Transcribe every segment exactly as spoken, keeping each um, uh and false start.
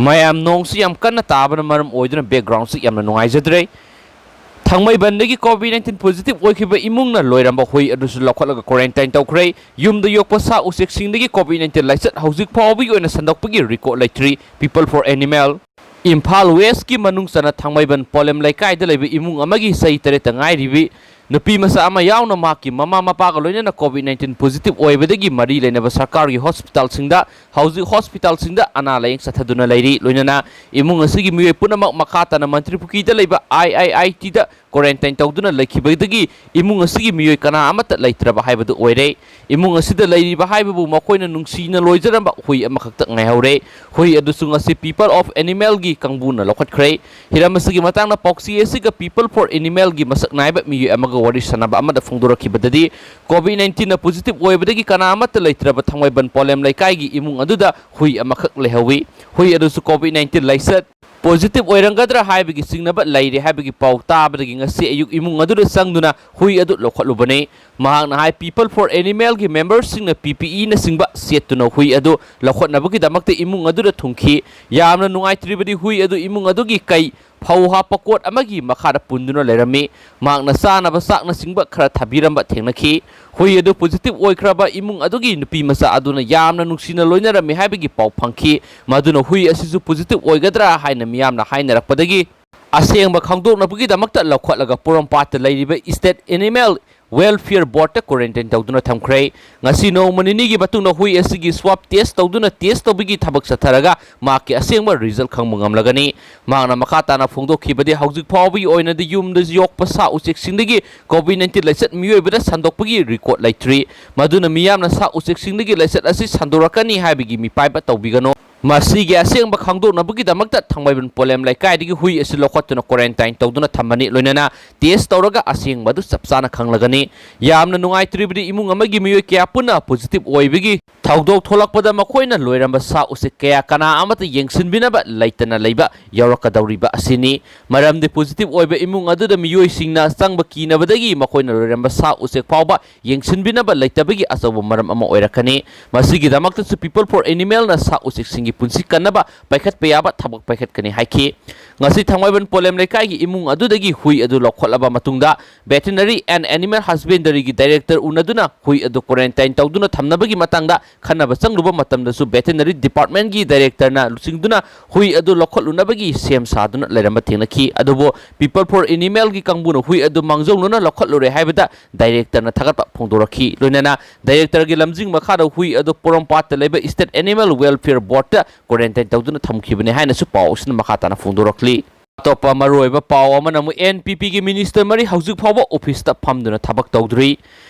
ꯃꯌꯥꯝ, ꯅꯣꯡꯁꯤ ꯌꯥꯝ ꯀꯟꯅ ꯇꯥꯕꯅ ꯃꯔꯝ ꯑꯣꯏꯗꯨꯅ background ꯁꯤ ꯌꯥꯝꯅ ꯅꯨꯡꯉꯥꯏꯖꯗ꯭ꯔꯦ꯫ ꯊꯥꯡꯃꯩꯕꯟꯗꯒꯤ COVID nineteen positive ꯑꯣꯏꯈꯤꯕ ꯏꯃꯨꯡꯅ ꯂꯣꯏꯔꯝꯕ ꯍꯨꯏ ꯑꯗꯨꯁꯨ ꯂꯧꯈꯠꯂꯒ quarantine ꯇꯧꯈ꯭ꯔꯦ꯫ ꯌꯨꯝꯗ ꯌꯣꯛꯄ ꯁꯥ ꯎꯆꯦꯛꯁꯤꯡꯗꯒꯤ COVID nineteen ꯂꯥꯏꯆꯠ ꯍꯧꯖꯤꯛ ꯐꯥꯎꯕꯒꯤ ꯑꯣꯏꯅ ꯁꯟꯗꯣꯛꯄꯒꯤ record ꯂꯩꯇ꯭ꯔꯤ꯫ People for Animal꯫ Imphal West ꯀꯤ ꯃꯅꯨꯡ ꯆꯟꯅ ꯊꯥꯡꯃꯩꯕꯟ ꯄꯣꯂꯦꯝ ꯂꯩꯀꯥꯏꯗ ꯂꯩꯕ ꯏꯃꯨꯡ ꯑꯃꯒꯤ ꯆꯍꯤ ꯇꯔꯦꯠꯇ ꯉꯥꯏꯔꯤꯕꯤ ꯅꯨꯄꯤ ꯃꯆꯥ ꯑꯃ ꯌꯥꯎꯅ ꯃꯍꯥꯛꯀꯤ ꯃꯃꯥ ꯃꯄꯥꯒ ꯂꯣꯏꯅꯅ COVID nineteen positive ꯑꯣꯏꯕꯗꯒꯤ ꯃꯔꯤ ꯂꯩꯅꯕ ꯁꯔꯀꯥꯔꯒꯤ hospital ꯁꯤꯡꯗ ꯍꯧꯖꯤꯛ hospital ꯁꯤꯡꯗ ꯑꯅꯥ ꯂꯥꯌꯦꯡ ꯆꯠꯊꯗꯨꯅ ꯂꯩꯔꯤ꯫ ꯂꯣꯏꯅꯅ ꯏꯃꯨꯡ ꯑꯁꯤꯒꯤ ꯃꯤꯑꯣꯏ ꯄꯨꯝꯅꯃꯛ ꯃꯈꯥ ꯇꯥꯅ ꯃꯟꯇ꯭ꯔꯤꯄꯨꯈ꯭ꯔꯤꯗ ꯂꯩꯕ I I I T the quarantine ꯇꯧꯗꯨꯅ ꯂꯩꯈꯤꯕꯗꯒꯤ ꯏꯃꯨꯡ ꯑꯁꯤꯒꯤ ꯃꯤꯑꯣꯏ ꯀꯅꯥ ꯑꯃꯠꯇ ꯂꯩꯇ꯭ꯔꯕ ꯍꯥꯏꯕꯗꯨ ꯑꯣꯏꯔꯦ꯫ ꯏꯃꯨꯡ ꯑꯁꯤꯗ ꯂꯩꯔꯤꯕ ꯍꯥꯏꯕꯕꯨ ꯃꯈꯣꯏꯅ ꯅꯨꯡꯁꯤꯅ ꯂꯣꯏꯖꯔꯝꯕ ꯍꯨꯏ ꯑꯃꯈꯛꯇ ꯉꯥꯏꯍꯧꯔꯦ꯫ ꯍꯨꯏ ꯑꯗꯨꯁꯨ ꯉꯁꯤ People of Animal ꯒꯤ ꯀꯥꯡꯕꯨꯅ ꯂꯧꯈꯠꯈ꯭ꯔꯦ꯫ ꯍꯤꯔꯝ ꯑꯁꯤꯒꯤ ꯃꯇꯥꯡꯗ ꯄꯥꯎꯆꯦ ꯑꯁꯤꯒ People for Animal ꯒꯤ ꯃꯁꯛ ꯅꯥꯏꯕ ꯃꯤꯑꯣꯏ ꯑꯃꯒ ꯋꯥꯔꯤ ꯁꯥꯟꯅꯕ ꯑꯃꯗ ꯐꯣꯡꯗꯣꯔꯛꯈꯤꯕꯗꯗꯤ, COVID nineteen ꯅ positive ꯑꯣꯏꯕꯗꯒꯤ ꯀꯅꯥ ꯑꯃꯠꯇ ꯂꯩꯇ꯭ꯔꯕ ꯊꯥꯡꯃꯩꯕꯟ ꯄꯣꯂꯦꯝ ꯂꯩꯀꯥꯏꯒꯤ ꯏꯃꯨꯡ ꯑꯗꯨꯗ ꯍꯨꯏ ꯑꯃꯈꯛ ꯂꯩꯍꯧꯋꯤ꯫ ꯍꯨꯏ ꯑꯗꯨꯁꯨ COVID nineteen ꯂꯥꯏꯆꯠ positive ꯑꯣꯏꯔꯝꯒꯗ꯭ꯔꯥ ꯍꯥꯏꯕꯒꯤ ꯆꯤꯡꯅꯕ ꯂꯩꯔꯦ ꯍꯥꯏꯕꯒꯤ ꯄꯥꯎ ꯇꯥꯕꯗꯒꯤ ꯉꯁꯤ ꯑꯌꯨꯛ ꯏꯃꯨꯡ ꯑꯗꯨꯗ ꯆꯪꯗꯨꯅ ꯍꯨꯏ ꯑꯗꯨ ꯂꯧꯈꯠꯂꯨꯕꯅꯤ꯫ ꯃꯍꯥꯛꯅ ꯍꯥꯏ, People for Animal ꯒꯤ member ꯁꯤꯡꯅ P P E ꯅꯆꯤꯡꯕ ꯁꯦꯠꯇꯨꯅ ꯍꯨꯏ ꯑꯗꯨ ꯂꯧꯈꯠꯅꯕꯒꯤꯗꯃꯛꯇ ꯏꯃꯨꯡ ꯑꯗꯨꯗ ꯊꯨꯡꯈꯤ꯫ ꯌꯥꯝꯅ ꯅꯨꯡꯉꯥꯏꯇ꯭ꯔꯤꯕꯗꯤ ꯍꯨꯏ ꯑꯗꯨ ꯏꯃꯨꯡ ꯑꯗꯨꯒꯤ ꯀꯩ ꯐꯧ ꯍꯥꯞꯄ ꯀꯣꯠ ꯑꯃꯒꯤ ꯃꯈꯥꯗ ꯄꯨꯟꯗꯨꯅ ꯂꯩꯔꯝꯃꯤ꯫ ꯃꯍꯥꯛꯅ ꯆꯥꯅꯕ ꯆꯥꯛꯅꯆꯤꯡꯕ ꯈꯔ ꯊꯥꯕꯤꯔꯝꯕ ꯊꯦꯡꯅꯈꯤ꯫ ꯍꯨꯏ ꯑꯗꯨ positive ꯑꯣꯏꯈ꯭ꯔꯕ ꯏꯃꯨꯡ ꯑꯗꯨꯒꯤ ꯅꯨꯄꯤ ꯃꯆꯥ ꯑꯗꯨꯅ ꯌꯥꯝꯅ ꯅꯨꯡꯁꯤꯅ ꯂꯣꯏꯅꯔꯝꯃꯤ ꯍꯥꯏꯕꯒꯤ ꯄꯥꯎ ꯐꯪꯈꯤ꯫ ꯃꯗꯨꯅ ꯍꯨꯏ ꯑꯁꯤꯁꯨ positive ꯑꯣꯏꯒꯗ꯭ꯔꯥ ꯍꯥꯏꯅ ꯃꯤꯌꯥꯝꯅ ꯍꯥꯏꯅꯔꯛꯄꯗꯒꯤ ꯑꯁꯦꯡꯕ ꯈꯪꯗꯣꯛꯅꯕꯒꯤꯗꯃꯛꯇ ꯂꯧꯈꯠꯂꯒ ꯄꯣꯔꯣꯝꯄꯥꯠꯇ ꯂꯩꯔꯤꯕ State Animal Welfare Board ꯇ quarantine ꯇꯧꯗꯨꯅ ꯊꯝꯈ꯭ꯔꯦ꯫ ꯉꯁꯤ ꯅꯣꯡꯃ ꯅꯤꯅꯤꯒꯤ ꯃꯇꯨꯡꯗ ꯍꯨꯏ ꯑꯁꯤꯒꯤ swab test ꯇꯧꯗꯨꯅ test ꯇꯧꯕꯒꯤ ꯊꯕꯛ ꯆꯠꯊꯔꯒ ꯃꯍꯥꯛꯀꯤ ꯑꯁꯦꯡꯕ result ꯈꯪꯕ ꯉꯝꯂꯒꯅꯤ꯫ ꯃꯍꯥꯛꯅ ꯃꯈꯥ ꯇꯥꯅ ꯐꯣꯡꯗꯣꯛꯈꯤꯕꯗꯤ, ꯍꯧꯖꯤꯛ ꯐꯥꯎꯕꯒꯤ ꯑꯣꯏꯅꯗꯤ ꯌꯨꯝꯗ ꯌꯣꯛꯄ ꯁꯥ ꯎꯆꯦꯛꯁꯤꯡꯗꯒꯤ COVID nineteen ꯂꯥꯏꯆꯠ ꯃꯤꯑꯣꯏꯕꯗ ꯁꯟꯗꯣꯛꯄꯒꯤ record ꯂꯩꯇ꯭ꯔꯤ꯫ ꯃꯗꯨꯅ ꯃꯤꯌꯥꯝꯅ ꯁꯥ ꯎꯆꯦꯛꯁꯤꯡꯗꯒꯤ ꯂꯥꯏꯆꯠ ꯑꯁꯤ ꯁꯟꯗꯣꯔꯛꯀꯅꯤ ꯍꯥꯏꯕꯒꯤ ꯃꯤꯄꯥꯏꯕ ꯇꯧꯕꯤꯒꯅꯨ꯫ ꯃꯁꯤꯒꯤ ꯑꯁꯦꯡꯕ ꯈꯪꯗꯣꯛꯅꯕꯒꯤꯗꯃꯛꯇ ꯊꯥꯡꯃꯩꯕꯟ ꯄꯣꯂꯦꯝ ꯂꯩꯀꯥꯏꯗꯒꯤ ꯍꯨꯏ ꯑꯁꯤ ꯂꯧꯈꯠꯇꯨꯅ quarantine ꯇꯧꯗꯨꯅ ꯊꯝꯃꯅꯤ, ꯂꯣꯏꯅꯅ test ꯇꯧꯔꯒ ꯑꯁꯦꯡꯕ ꯑꯗꯨ ꯆꯞ ꯆꯥꯅ ꯈꯪꯂꯒꯅꯤ꯫ ꯌꯥꯝꯅ ꯅꯨꯡꯉꯥꯏꯇ꯭ꯔꯤꯕꯗꯤ, ꯏꯃꯨꯡ ꯑꯃꯒꯤ ꯃꯤꯑꯣꯏ ꯀꯌꯥ ꯄꯨꯟꯅ positive ꯑꯣꯏꯕꯒꯤ ꯊꯧꯗꯣꯛ ꯊꯣꯛꯂꯛꯄꯗ ꯃꯈꯣꯏꯅ ꯂꯣꯏꯔꯝꯕ ꯁꯥ ꯎꯆꯦꯛ ꯀꯌꯥ ꯀꯅꯥ ꯑꯃꯠꯇ ꯌꯦꯡꯁꯤꯟꯕꯤꯅꯕ ꯂꯩꯇꯅ ꯂꯩꯕ ꯌꯥꯎꯔꯛꯀꯗꯧꯔꯤꯕ ꯑꯁꯤꯅꯤ꯫ ꯃꯔꯝꯗꯤ positive ꯑꯣꯏꯕ ꯏꯃꯨꯡ ꯑꯗꯨꯗ ꯃꯤꯑꯣꯏꯁꯤꯡꯅ ꯆꯪꯕ ꯀꯤꯅꯕꯗꯒꯤ ꯃꯈꯣꯏꯅ ꯂꯣꯏꯔꯝꯕ ꯁꯥ ꯎꯆꯦꯛ ꯐꯥꯎꯕ ꯌꯦꯡꯁꯤꯟꯕꯤꯅꯕ ꯂꯩꯇꯕꯒꯤ ꯑꯆꯧꯕ ꯃꯔꯝ ꯑꯃ ꯑꯣꯏꯔꯛꯀꯅꯤ꯫ ꯃꯁꯤꯒꯤꯗꯃꯛꯇꯁꯨ People for Animal ꯅ ꯁꯥ ꯎꯆꯦꯛꯁꯤꯡꯒꯤ ꯄꯨꯟꯁꯤ ꯀꯟꯅꯕ ꯄꯥꯏꯈꯠꯄ ꯌꯥꯕ ꯊꯕꯛ ꯄꯥꯏꯈꯠꯀꯅꯤ ꯍꯥꯏꯈꯤ꯫ ꯉꯁꯤ ꯊꯥꯡꯃꯩꯕꯟ ꯄꯣꯂꯦꯝ ꯂꯩꯀꯥꯏꯒꯤ ꯏꯃꯨꯡ ꯑꯗꯨꯗꯒꯤ ꯍꯨꯏ ꯑꯗꯨ ꯂꯧꯈꯠꯂꯕ ꯃꯇꯨꯡꯗ Veterinary and Animal Husbandryꯒꯤ director ꯎꯅꯗꯨꯅ ꯍꯨꯏ ꯑꯗꯨ quarantine ꯇꯧꯗꯨꯅ ꯊꯝꯅꯕꯒꯤ ꯃꯇꯥꯡꯗ ꯈꯟꯅꯕ ꯆꯪꯂꯨꯕ ꯃꯇꯝꯗꯁꯨ Veterinary Departmentꯀꯤ directorꯅ ꯂꯨꯆꯤꯡꯗꯨꯅ ꯍꯨꯏ ꯑꯗꯨ ꯂꯧꯈꯠꯂꯨꯅꯕꯒꯤ ꯁꯦꯝ ꯁꯥꯗꯨꯅ ꯂꯩꯔꯝꯕ ꯊꯦꯡꯅꯈꯤ꯫ ꯑꯗꯨꯕꯨ People for Animalꯒꯤ ꯀꯥꯡꯕꯨꯅ ꯍꯨꯏ ꯑꯗꯨ ꯃꯥꯡꯖꯧꯅꯅ ꯂꯧꯈꯠꯂꯨꯔꯦ ꯍꯥꯏꯕꯗ directorꯅ ꯊꯥꯒꯠꯄ ꯐꯣꯡꯗꯣꯔꯛꯈꯤ꯫ ꯂꯣꯏꯅꯅ directorꯒꯤ ꯂꯝꯖꯤꯡ ꯃꯈꯥꯗ ꯍꯨꯏ ꯑꯗꯨ ꯄꯣꯔꯣꯝꯄꯥꯠꯇ ꯂꯩꯕ State Animal Welfare Boardꯇ quarantine ꯇꯧꯗꯨꯅ ꯊꯝꯈꯤꯕꯅꯤ ꯍꯥꯏꯅꯁꯨ ꯄꯥꯎ ꯑꯁꯤꯅ ꯃꯈꯥ ꯇꯥꯅ ꯐꯣꯡꯗꯣꯔꯛꯂꯤ꯫ ꯑꯇꯣꯞꯄ ꯃꯔꯨꯑꯣꯏꯕ ꯄꯥꯎ ꯑꯃꯅ ꯑꯃꯨꯛ N P Pꯒꯤ minister ꯃꯔꯤ ꯍꯧꯖꯤꯛ ꯐꯥꯎꯕ officeꯇ ꯐꯝꯗꯨꯅ ꯊꯕꯛ ꯇꯧꯗ꯭ꯔꯤ꯫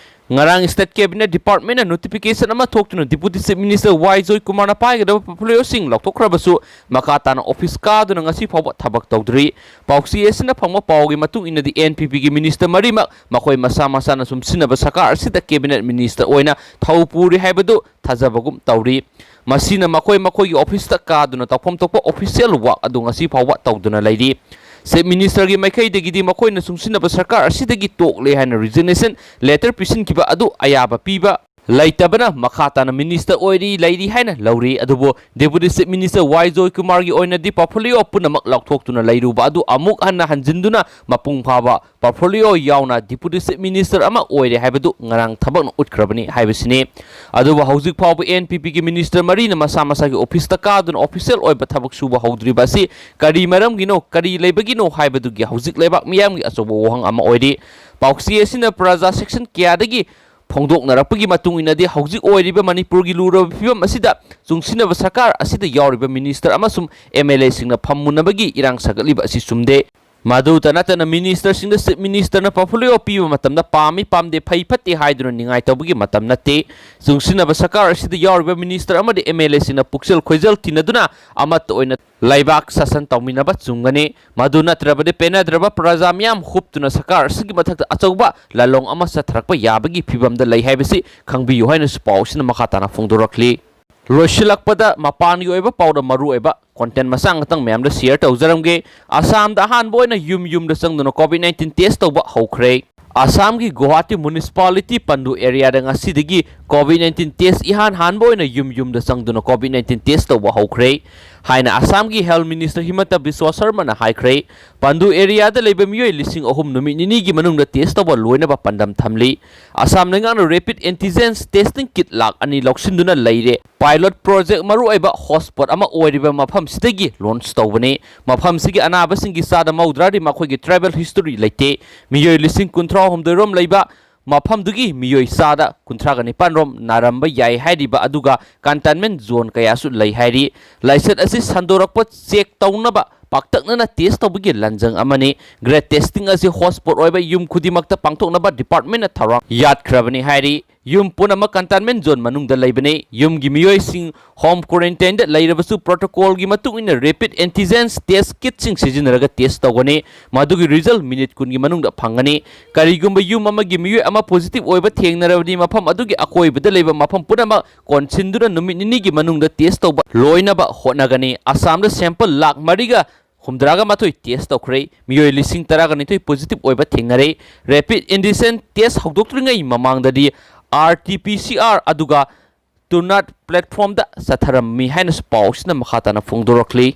ꯉꯔꯥꯡ State Cabinet Departmentꯅ notification ꯑꯃ ꯊꯣꯛꯇꯨꯅ Deputy Chief Minister Y Joykumarꯅ ꯄꯥꯏꯒꯗꯕ portfolioꯁꯤꯡ ꯂꯧꯊꯣꯛꯈ꯭ꯔꯕꯁꯨ ꯃꯈꯥ ꯇꯥꯅ office ꯀꯥꯗꯨꯅ ꯉꯁꯤ ꯐꯥꯎꯕ ꯊꯕꯛ ꯇꯧꯗ꯭ꯔꯤ꯫ ꯄꯥꯎꯆꯦ ꯑꯁꯤꯅ ꯐꯪꯕ ꯄꯥꯎꯒꯤ ꯃꯇꯨꯡ ꯏꯟꯅꯗꯤ N P Pꯒꯤ minister ꯃꯔꯤꯃꯛ ꯃꯈꯣꯏ ꯃꯁꯥ ꯃꯁꯥꯅ ꯁꯨꯝ ꯁꯤꯟꯅꯕ ꯁꯔꯀꯥꯔ ꯑꯁꯤꯗ cabinet minister ꯑꯣꯏꯅ ꯊꯧ ꯄꯨꯔꯤ ꯍꯥꯏꯕꯗꯨ ꯊꯥꯖꯕꯒꯨꯝ ꯇꯧꯔꯤ꯫ ꯃꯁꯤꯅ ꯃꯈꯣꯏ ꯃꯈꯣꯏꯒꯤ officeꯇ ꯀꯥꯗꯨꯅ ꯇꯧꯐꯝ ꯊꯣꯛꯄ official work ꯑꯗꯨ ꯉꯁꯤ ꯐꯥꯎꯕ ꯇꯧꯗꯨꯅ ꯂꯩꯔꯤ꯫ Chief Ministerꯒꯤ ꯃꯥꯏꯀꯩꯗꯒꯤꯗꯤ ꯃꯈꯣꯏꯅ ꯆꯨꯡꯁꯤꯟꯅꯕ ꯁꯔꯀꯥꯔ ꯑꯁꯤꯗꯒꯤ ꯇꯣꯛꯂꯦ ꯍꯥꯏꯅ resignation letter ꯄꯤꯁꯤꯟꯈꯤꯕ ꯑꯗꯨ ꯑꯌꯥꯕ ꯄꯤꯕ ꯂꯩꯇꯕꯅ ꯃꯈꯥ ꯇꯥꯅ minister ꯑꯣꯏꯔꯤ ꯂꯩꯔꯤ ꯍꯥꯏꯅ ꯂꯧꯔꯤ꯫ ꯑꯗꯨꯕꯨ Deputy Chief Minister Y Joykumarꯒꯤ ꯑꯣꯏꯅꯗꯤ portfolio ꯄꯨꯝꯅꯃꯛ ꯂꯧꯊꯣꯛꯇꯨꯅ ꯂꯩꯔꯨꯕ ꯑꯗꯨ ꯑꯃꯨꯛ ꯍꯟꯅ ꯍꯟꯖꯤꯟꯗꯨꯅ ꯃꯄꯨꯡ ꯐꯥꯕ portfolio ꯌꯥꯎꯅ Deputy Chief Minister ꯑꯃ ꯑꯣꯏꯔꯦ ꯍꯥꯏꯕꯗꯨ ꯉꯔꯥꯡ ꯊꯕꯛꯅ ꯎꯠꯈ꯭ꯔꯕꯅꯤ ꯍꯥꯏꯕꯁꯤꯅꯤ꯫ ꯑꯗꯨꯕꯨ ꯍꯧꯖꯤꯛ ꯐꯥꯎꯕ N P Pꯒꯤ minister ꯃꯔꯤꯅ ꯃꯁꯥ ꯃꯁꯥꯒꯤ officeꯇ ꯀꯥꯗꯨꯅ official ꯑꯣꯏꯕ ꯊꯕꯛ ꯁꯨꯕ ꯍꯧꯗ꯭ꯔꯤꯕ ꯑꯁꯤ ꯀꯔꯤ ꯃꯔꯝꯒꯤꯅꯣ, ꯀꯔꯤ ꯂꯩꯕꯒꯤꯅꯣ ꯍꯥꯏꯕꯗꯨꯒꯤ ꯍꯧꯖꯤꯛ ꯂꯩꯕꯥꯛ ꯃꯤꯌꯥꯝꯒꯤ ꯑꯆꯧꯕ ꯋꯥꯍꯪ ꯑꯃ ꯑꯣꯏꯔꯤ꯫ ꯄꯥꯎꯆꯦ ꯑꯁꯤꯅ ꯄ꯭ꯔꯖꯥ section ꯀꯌꯥꯗꯒꯤ ꯐꯣꯡꯗꯣꯛꯅꯔꯛꯄꯒꯤ ꯃꯇꯨꯡ ꯏꯟꯅꯗꯤ ꯍꯧꯖꯤꯛ ꯑꯣꯏꯔꯤꯕ ꯃꯅꯤꯄꯨꯔꯒꯤ ꯂꯨꯔꯕ ꯐꯤꯕꯝ ꯑꯁꯤꯗ ꯆꯨꯡꯁꯤꯟꯅꯕ ꯁꯔꯀꯥꯔ ꯑꯁꯤꯗ ꯌꯥꯎꯔꯤꯕ minister ꯑꯃꯁꯨꯡ M L Aꯁꯤꯡꯅ ꯐꯝꯃꯨꯟꯅꯕꯒꯤ ꯏꯔꯥꯡ ꯁꯥꯒꯠꯂꯤꯕ ꯑꯁꯤ ꯆꯨꯝꯗꯦ꯫ ꯃꯗꯨꯇ ꯅꯠꯇꯅ ministerꯁꯤꯡꯗ Chief Ministerꯅ portfolio ꯄꯤꯕ ꯃꯇꯝꯗ ꯄꯥꯝꯃꯤ ꯄꯥꯝꯗꯦ ꯐꯩ ꯐꯠꯇꯦ ꯍꯥꯏꯗꯨꯅ ꯅꯤꯡꯉꯥꯏ ꯇꯧꯕꯒꯤ ꯃꯇꯝ ꯅꯠꯇꯦ꯫ ꯆꯨꯡꯁꯤꯟꯅꯕ ꯁꯔꯀꯥꯔ ꯑꯁꯤꯗ ꯌꯥꯎꯔꯤꯕ minister ꯑꯃꯗꯤ M L Aꯁꯤꯡꯅ ꯄꯨꯛꯆꯦꯜ ꯈꯣꯏꯖꯦꯜ ꯇꯤꯟꯅꯗꯨꯅ ꯑꯃꯠꯇ ꯑꯣꯏꯅ ꯂꯩꯕꯥꯛ ꯁꯥꯁꯟ ꯇꯧꯃꯤꯟꯅꯕ ꯆꯨꯝꯒꯅꯤ꯫ ꯃꯗꯨ ꯅꯠꯇ꯭ꯔꯕꯗꯤ ꯄꯦꯟꯅꯗ꯭ꯔꯕ ꯄ꯭ꯔꯖꯥ ꯃꯤꯌꯥꯝ ꯍꯨꯞꯇꯨꯅ ꯁꯔꯀꯥꯔ ꯑꯁꯤꯒꯤ ꯃꯊꯛꯇ ꯑꯆꯧꯕ ꯂꯥꯂꯣꯡ ꯑꯃ ꯆꯠꯊꯔꯛꯄ ꯌꯥꯕꯒꯤ ꯐꯤꯕꯝꯗ ꯂꯩ ꯍꯥꯏꯕꯁꯤ ꯈꯪꯕꯤꯌꯨ ꯍꯥꯏꯅꯁꯨ ꯄꯥꯎ ꯑꯁꯤꯅ ꯃꯈꯥ ꯇꯥꯅ ꯐꯣꯡꯗꯣꯔꯛꯂꯤ꯫ ꯂꯣꯏꯁꯤꯜꯂꯛꯄꯗ ꯃꯄꯥꯟꯒꯤ ꯑꯣꯏꯕ ꯄꯥꯎꯗ ꯃꯔꯨꯑꯣꯏꯕ content ꯃꯆꯥ ꯉꯥꯛꯇꯪ ꯃꯌꯥꯝꯗ share ꯇꯧꯖꯔꯝꯒꯦ꯫ ꯑꯁꯥꯝꯗ ꯑꯍꯥꯟꯕ ꯑꯣꯏꯅ ꯌꯨꯝ ꯌꯨꯝꯗ ꯆꯪꯗꯨꯅ COVID nineteen test ꯇꯧꯕ ꯍꯧꯈ꯭ꯔꯦ꯫ ꯑꯁꯥꯝꯒꯤ ꯒꯨꯋꯥꯍꯥꯇꯤ municipality ꯄꯟꯗꯨ areaꯗ ꯉꯁꯤꯗꯒꯤ COVID nineteen test ꯏꯍꯥꯟ ꯍꯥꯟꯕ ꯑꯣꯏꯅ ꯌꯨꯝ ꯌꯨꯝꯗ ꯆꯪꯗꯨꯅ COVID nineteen test ꯇꯧꯕ ꯍꯧꯈ꯭ꯔꯦ ꯍꯥꯏꯅ ꯑꯁꯥꯝꯒꯤ Health Minister ꯍꯤꯃꯟꯇ ꯕꯤꯁ꯭ꯋꯥ ꯁꯔꯃꯅ ꯍꯥꯏꯈ꯭ꯔꯦ꯫ ꯄꯟꯗꯨ area ꯗ ꯂꯩꯕ ꯃꯤꯑꯣꯏ ꯂꯤꯁꯤꯡ ꯑꯍꯨꯝ ꯅꯨꯃꯤꯠ ꯅꯤꯅꯤꯒꯤ ꯃꯅꯨꯡꯗ test ꯇꯧꯕ ꯂꯣꯏꯅꯕ ꯄꯥꯟꯗꯝ ꯊꯝꯂꯤ꯫ ꯑꯁꯥꯝ ꯂꯩꯉꯥꯛꯅ rapid antigen testing kit lakh ꯑꯅꯤ ꯂꯧꯁꯤꯟꯗꯨꯅ ꯂꯩꯔꯦ꯫ Pilot project ꯃꯔꯨꯑꯣꯏꯕ hotspot ꯑꯃ ꯑꯣꯏꯔꯤꯕ ꯃꯐꯝꯁꯤꯗꯒꯤ launch ꯇꯧꯕꯅꯤ꯫ ꯃꯐꯝꯁꯤꯒꯤ ꯑꯅꯥꯕꯁꯤꯡꯒꯤ ꯆꯥꯗ ꯃꯧꯗ꯭ꯔꯥꯗꯤ ꯃꯈꯣꯏꯒꯤ tribal history ꯂꯩꯇꯦ꯫ ꯃꯤꯑꯣꯏ ꯂꯤꯁꯤꯡ ꯀꯨꯟꯊ꯭ꯔꯥ ꯍꯨꯝꯗꯣꯏ ꯔꯣꯝ ꯂꯩꯕ ꯃꯐꯝꯗꯨꯒꯤ ꯃꯤꯑꯣꯏ ꯆꯥꯗ ꯀꯨꯟꯊ꯭ꯔꯥꯒ ꯅꯤꯄꯥꯟ ꯔꯣꯝ ꯅꯥꯔꯝꯕ ꯌꯥꯏ ꯍꯥꯏꯔꯤꯕ ꯑꯗꯨꯒ containment zone ꯀꯌꯥꯁꯨ ꯂꯩ ꯍꯥꯏꯔꯤ꯫ ꯂꯥꯏꯆꯠ ꯑꯁꯤ ꯁꯟꯗꯣꯔꯛꯄ check ꯇꯧꯅꯕ ꯄꯥꯛꯇꯛꯅꯅ test ꯇꯧꯕꯒꯤ ꯂꯟꯖꯪ ꯑꯃꯅꯤ꯫ Grade testing ꯑꯁꯤ hotspot ꯑꯣꯏꯕ ꯌꯨꯝ ꯈꯨꯗꯤꯡꯃꯛꯇ ꯄꯥꯡꯊꯣꯛꯅꯕ department ꯅ ꯊꯧꯔꯥꯡ ꯌꯥꯠꯈ꯭ꯔꯕꯅꯤ ꯍꯥꯏꯔꯤ꯫ ꯌꯨꯝ ꯄꯨꯝꯅꯃꯛ containment zone ꯃꯅꯨꯡꯗ ꯂꯩꯕꯅꯤ꯫ ꯌꯨꯝꯒꯤ ꯃꯤꯑꯣꯏꯁꯤꯡ home quarantine ꯗ ꯂꯩꯔꯕꯁꯨ protocol ꯒꯤ ꯃꯇꯨꯡ ꯏꯟꯅ rapid antigen test kit ꯁꯤꯡ ꯁꯤꯖꯤꯟꯅꯔꯒ test ꯇꯧꯒꯅꯤ꯫ ꯃꯗꯨꯒꯤ result minute ꯀꯨꯟꯒꯤ ꯃꯅꯨꯡꯗ ꯐꯪꯒꯅꯤ꯫ ꯀꯔꯤꯒꯨꯝꯕ ꯌꯨꯝ ꯑꯃꯒꯤ ꯃꯤꯑꯣꯏ ꯑꯃ positive ꯑꯣꯏꯕ ꯊꯦꯡꯅꯔꯕꯗꯤ ꯃꯐꯝ ꯑꯗꯨꯒꯤ ꯑꯀꯣꯏꯕꯗ ꯂꯩꯕ ꯃꯐꯝ ꯄꯨꯝꯅꯃꯛ ꯀꯣꯟꯁꯤꯟꯗꯨꯅ ꯅꯨꯃꯤꯠ ꯅꯤꯅꯤꯒꯤ ꯃꯅꯨꯡꯗ test ꯇꯧꯕ ꯂꯣꯏꯅꯕ ꯍꯣꯠꯅꯒꯅꯤ꯫ ꯑꯁꯥꯝꯗ sample ꯂꯥꯈ ꯃꯔꯤꯒ ꯍꯨꯝꯗ꯭ꯔꯥꯒ ꯃꯥꯊꯣꯏ test ꯇꯧꯈ꯭ꯔꯦ꯫ ꯃꯤꯑꯣꯏ ꯂꯤꯁꯤꯡ ꯇꯔꯥꯒ ꯅꯤꯊꯣꯏ positive ꯑꯣꯏꯕ ꯊꯦꯡꯅꯔꯦ꯫ Rapid antigen test ꯍꯧꯗꯣꯛꯇ꯭ꯔꯤꯉꯩ ꯃꯃꯥꯡꯗꯗꯤ R T P C R ꯑꯗꯨꯒ TruNat platform ꯗ ꯆꯠꯊꯔꯝꯃꯤ ꯍꯥꯏꯅꯁꯨ ꯄꯥꯎꯁꯤꯅ ꯃꯈꯥ ꯇꯥꯅ ꯐꯣꯡꯗꯣꯔꯛꯂꯤ꯫